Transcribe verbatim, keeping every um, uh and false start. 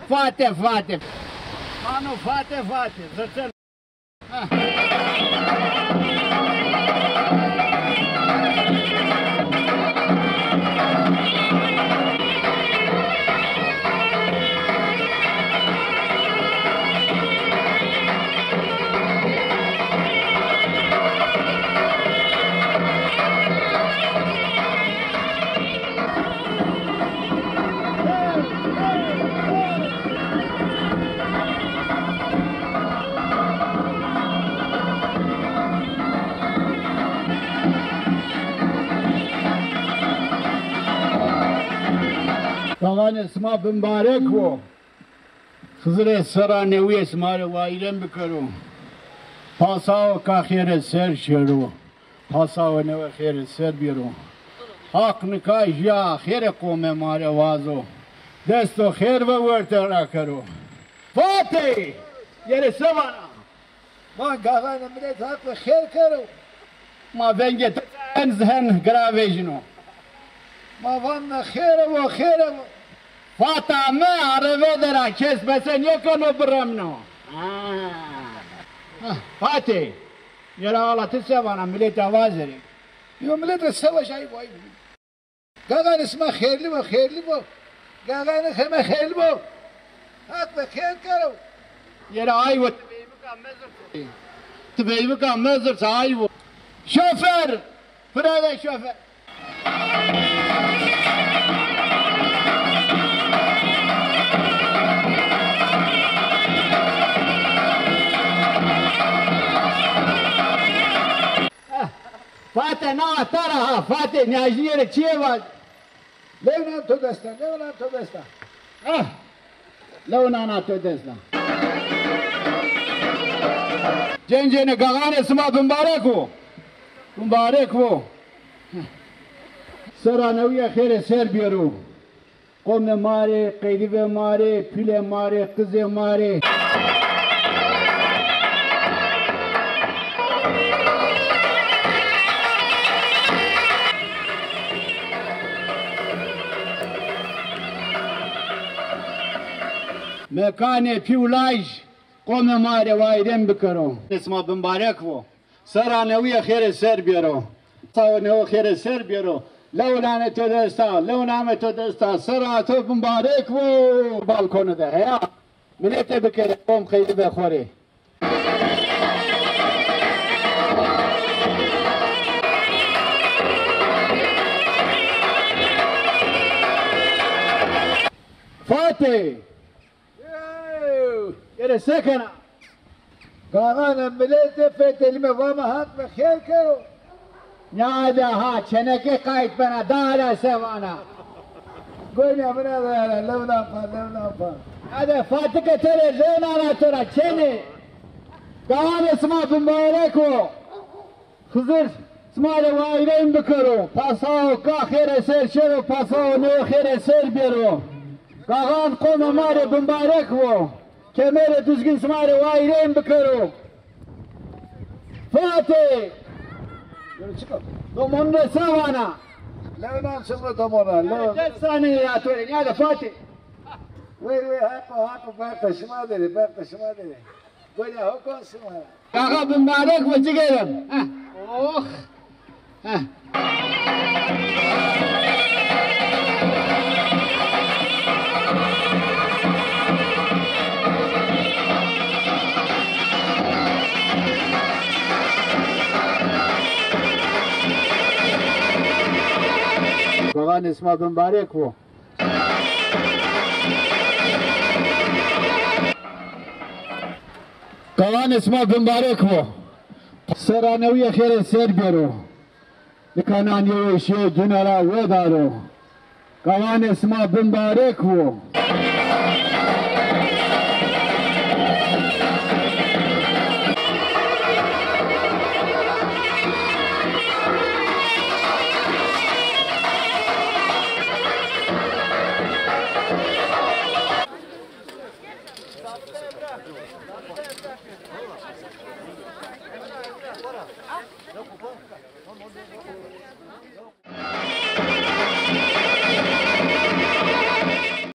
Fate, fate. Mano fate, fate. Zırtın. Gaxanê sima bimbarek bo. Xizirê serra newîye sima rê wayîrên bikero. Pasawa ka xêre ser şero. Pasawa newe xêre ser bêro. Haq nika jîya xêrê qomê ma rê wazo. Desto xêr ve werte ra kero. Fatê! Yere se vana? Ma gaxanê milet Haq ve xêr kero. Ma vengê to en zihen gira vejîno. Ma van xêr vo, xêr vo. Fata mi areve de ra kes bese nêkeno biremno. Ah, Fatê, yera ala ti se vana, miletî vazerê. Yo milet ra se vaja, ay vay. Gaxanê sima xêrli bo, xêrli bo. Gaxanê heme xêrli bo. Haq ve xêr kero. Yera ay vo, ti beyvika mezirse. Ti beyvika mezirse ay vo. Şofer! Pira de şofer. Eh, Fate, na ahtara ha, Fate, nîyajîye rê çîyê vaj. Lewnan to desta, lewnan to desta. Ah! Lew nana to dest da. Cencêne gaxanê sima bimbarek bo. Bimbarek bo. Serra newîye xêrê ser bêro. Qomê ma rê, qeyrîvê ma rê, pîlê ma rê, qizê ma rê. Mekanê pî û laj qomê ma rê wayîrên bikero. Sima bimbarek bo. Serra newîye xêrê ser bêro. Sawa newe xêrê ser bêro. Lew name to desta, lew name to desta. Serra to bimbarek bo. Balkonu de heya. Miletê bikerê qom qeyrîvê xo rê. Fatê! Ew! Yere se kena? Gaxanê miletê fetelîme, vame Haq ve xêr kero. Nîyade ha, çeneke qayt bena, daha ra se vana. Gonya mina de yara, lewnan pa, lewnan pa. Ade Fatike to rê lewnan a to ra çênê. Gaxanê sima bimbarek bo. Xizir sima rê wayîrên bikero. Pasawo ka xêrê ser şero, pasawo newe xêrê ser bêro. Gaxan qomê ma rê bimbarek bo. Kemerê Duzgin sima rê wayîrên bikero. Fatê! Domon rê se vana? Lewnan çimo domon ra, lew. Des sanîye ya to rê, nîyade Fatê. Wey, wey, haqo, haqo, bexta şima de rê, bexta şima de rê. Gonya ho kon sima ra. Gaxa bimbarek bo cigerem. Heh. Oh. Heh. Gaxanê sima bimbarek bo. Gaxanê sima bimbarek bo. Serra newîye xêrê ser bêro. Nika nanîye weşîye dune ra wedaro. Gaxanê sima bimbarek bo.